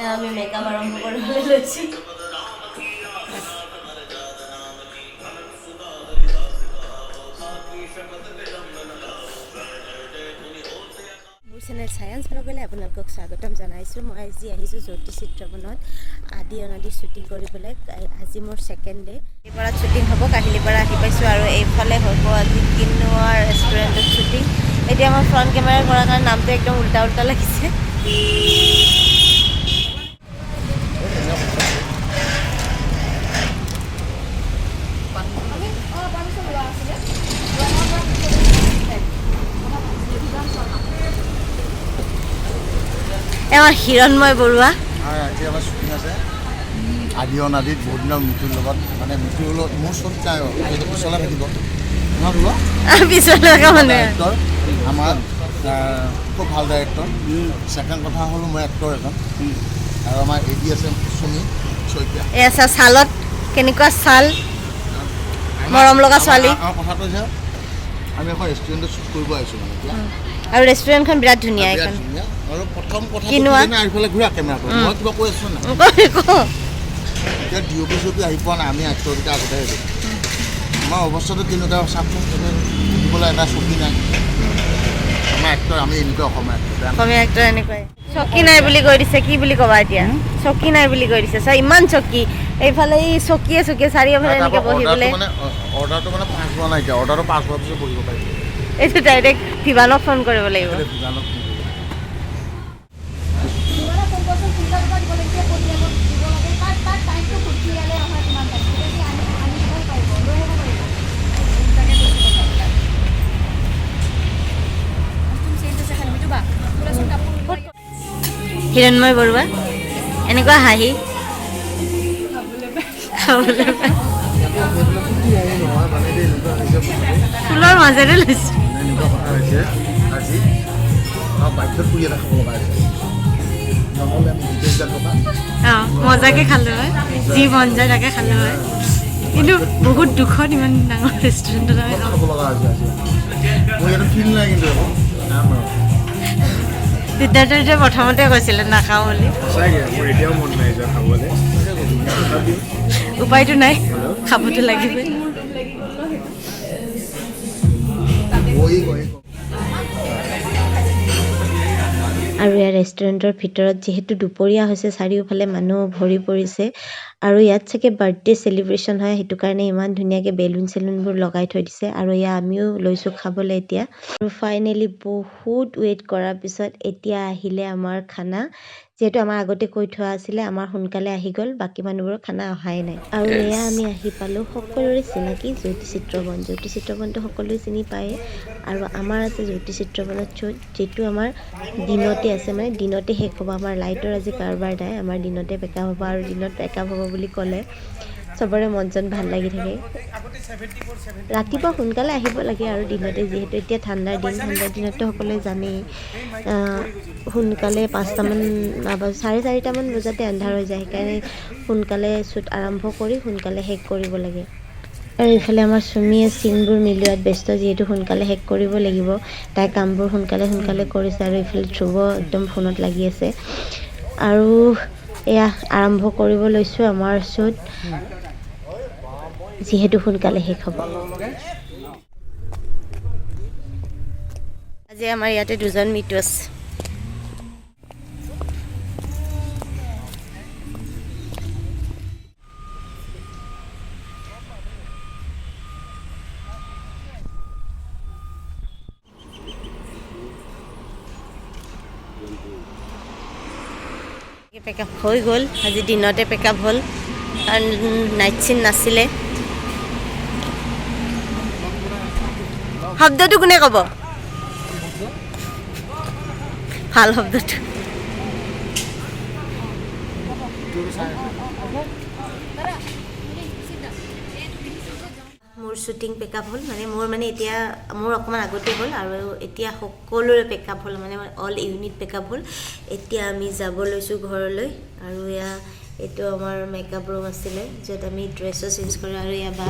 আমি মেকআপ আৰম্ভ কৰিবলৈ লৈছোঁ। মোৰ চেনেল চায়েন্স ব্লগলৈ আপোনালোকক স্বাগতম জনাইছোঁ। মই আজি আহিছোঁ জ্যোতি চিত্ৰবনত আদি অনাদি শ্বুটিং কৰিবলৈ। আজি মোৰ ছেকেণ্ড ডে। এইপাৰাত শ্বুটিং হ'ব, কাহিলীপাৰা আহি পাইছোঁ আৰু এইফালে হ'ব আজি কিনোৱা ৰেষ্টুৰেণ্টত শ্বুটিং। এতিয়া মই ফ্ৰণ্ট কেমেৰা কৰাৰ কাৰণে নামটো একদম উল্টা উল্টা লাগিছে। এওঁ হিৰণময় বৰুৱা। হয়, আজি আমাৰ শ্বুটিং আছে আদি অনাদিত। বহুত দিনৰ মৃত্যুৰ লগত, মানে মৃত্যুৰ লগত মোৰ চব নাই, সেইটো পিছলৈ থাকিব নহয় বোলো। পিছলৈ থকা মানুহে। ডাইৰেক্টৰ আমাৰ খুব ভাল ডাইৰেক্টৰ। ছেকেণ্ড কথা হ'ল মই এক্টৰ এজন আৰু আমাৰ এ ডি আছে চুমি শইকীয়া। এয়া চা, ছালত কেনেকুৱা ছাল, মৰম লগা ছোৱালী। আমাৰ কথাটো হৈছে আমি এখন ৰেষ্টুৰেণ্টত শ্বুট কৰিব আহিছোঁ মানে এতিয়া। আৰু ৰেষ্টুৰেণ্টখন বিৰাট ধুনীয়া। বিৰাট এইখন ধুনীয়া। আৰু প্ৰথম কথা কিনোৱা। এইফালে ঘূৰা কেমেৰাটো, মই কিবা কৈ আছোঁ নাই? ক। এতিয়া ডি অ' পি চি অ' পি আহি পোৱা নাই, আমি এক্টৰকেইটা আগতে আহিছোঁ। আমাৰ অৱস্থাটো কেনেকুৱা চাওকচোন। বহিবলৈ এটা চকী নাই। আমাৰ এক্টৰ, আমি এনেকুৱা অসমীয়া এক্টৰ বেয়া। অসমীয়া এক্টৰ এনেকুৱাই। চকী নাই বুলি কৈ দিছে, কি বুলি ক'বা এতিয়া? চকী নাই বুলি কৈ দিছে। চা, ইমান চকী, এইফালে এই চকীয়ে চকীয়ে চাৰিওফালে এনেকে বহিবলৈ। মানে অৰ্ডাৰটো মানে পাছ হোৱা নাই এতিয়া। অৰ্ডাৰটো পাছ হোৱাৰ পিছত বহিব পাৰিব। এইটো ডাইৰেক্ট ভিবানক ফোন কৰিব লাগিব। সেইটো ভিভানক ফোন কৰিব। দিবলৈ ফোন কৰচোন, কোনটা টকা দিব লাগিছে, ক'ত দিব দিব লাগে, তাত তাত টাইমটো সুধি ইয়ালৈ অহা কিমান টাইম, তেতিয়া সি আনি আনি দিব পাৰিব, লৈ আহিব পাৰিব। তাকে কৈছোঁ কথাবিলাক। চেঞ্জ হৈছে খালি মিঠু বা খোলাচোন কাপোৰ। হিৰণময় বৰুৱা, এনেকুৱা হাঁহি খাবলৈ পায়। সেইবিলাক কি হেৰি নহয়, মানে এতিয়া এনেকুৱা হৈছে কথাটো। ফুলৰ মাজেৰে লৈছোঁ। মানে এনেকুৱা কথা হৈছে, আজি আমাৰ বাধ্যত পৰি এটা খাব লগা হৈছে, নহ'লে আমি 20 হাজাৰ টকা অঁ, মজাকে খালোঁ হয়, যি মন যায় তাকে খালোঁ হয়। কিন্তু বহুত দুখত ইমান ডাঙৰ ৰেষ্টুৰেণ্টত আমি খাব খাব লগা হৈছে আজি। মোৰ ইয়াতে ফিল নাই, কিন্তু আকৌ খাম আৰু। সিদ্ধাৰ্থ প্ৰথমতে কৈছিলে নাখাওঁ বুলি। সঁচাকৈ মোৰ এতিয়াও মন নাই যোৱা খাবলৈ। উপায়তো নাই, খাবতো লাগিবই। গৈ গৈ আৰু ইয়াৰ ৰেষ্টুৰেণ্টৰ ভিতৰত যিহেতু দুপৰীয়া হৈছে, চাৰিওফালে মানুহ ভৰি পৰিছে আৰু ইয়াত চাগে বাৰ্থডে চেলিব্ৰেশ্যন হয়, সেইটো কাৰণে ইমান ধুনীয়াকৈ বেলুন চেলুনবোৰ লগাই থৈ দিছে। আৰু এয়া আমিও লৈছোঁ খাবলৈ এতিয়া। আৰু ফাইনেলি বহুত ৱেইট কৰাৰ পিছত এতিয়া আহিলে আমাৰ খানা। যিহেতু আমাৰ আগতে কৈ থোৱা আছিলে, আমাৰ সোনকালে আহি গ'ল, বাকী মানুহবোৰৰ খানা অহাই নাই। আৰু এয়া আমি আহি পালোঁ সকলোৰে চিনাকি জ্যোতি চিত্ৰবন। জ্যোতি চিত্ৰবনটো সকলোৱে চিনি পায়েই। আৰু আমাৰ আছে জ্যোতি চিত্ৰবনত শ্বুট, যিটো আমাৰ দিনতে আছে, মানে দিনতে শেষ হ'ব। আমাৰ লাইটৰ আজি কাৰবাৰ নাই, আমাৰ দিনতে পেকআপ হ'ব। আৰু দিনত পেকআপ হ'ব বুলি ক'লে চবৰে মন চন ভাল লাগি থাকে। ৰাতিপুৱা সোনকালে আহিব লাগে আৰু দিনতে, যিহেতু এতিয়া ঠাণ্ডাৰ দিন, ঠাণ্ডাৰ দিনততো সকলোৱে জানেই, সোনকালে 5টামান, 4:30মান বজাতে আন্ধাৰ হৈ যায়। সেইকাৰণে সোনকালে শ্বুট আৰম্ভ কৰি সোনকালে শেষ কৰিব লাগে। আৰু এইফালে আমাৰ চুমিয়ে চিনবোৰ মিলোৱাত ব্যস্ত, যিহেতু সোনকালে শেষ কৰিব লাগিব, তাই কামবোৰ সোনকালে সোনকালে কৰিছে। আৰু এইফালে ধ্ৰুৱ একদম ফোনত লাগি আছে। আৰু এয়া আৰম্ভ কৰিব লৈছোঁ আমাৰ শ্বুট, যিহেতু সোনকালে শেষ হ'ব। আজি আমাৰ ইয়াতে দুজন মৃত্যু আছে। পেকআপ হৈ গ'ল। আজি দিনতে পেকআপ হ'ল, কাৰণ নাইট চিন নাছিলে। শব্দটো কোনে ক'ব ভাল শব্দটো? মোৰ শ্বুটিং পেকআপ হ'ল, মানে মোৰ মানে এতিয়া মোৰ অকণমান আগতে হ'ল আৰু এতিয়া সকলোৰে পেকআপ হ'ল, মানে অল ইউনিট পেকআপ হ'ল। এতিয়া আমি যাব লৈছোঁ ঘৰলৈ। আৰু এয়া এইটো আমাৰ মেকআপ ৰুম আছিলে, য'ত আমি ড্ৰেছো চেঞ্জ কৰোঁ। আৰু এয়া বা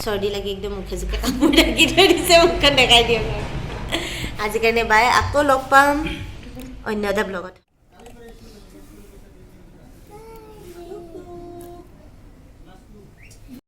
চৰ্দি লাগি একদম মুখে চুখে কাপোৰ ঢাকি থৈ দিছে, মুখখন দেখাই দিয়ক। আজি কাৰণে বাই, আকৌ লগ পাম অন্য এটা ব্লগত।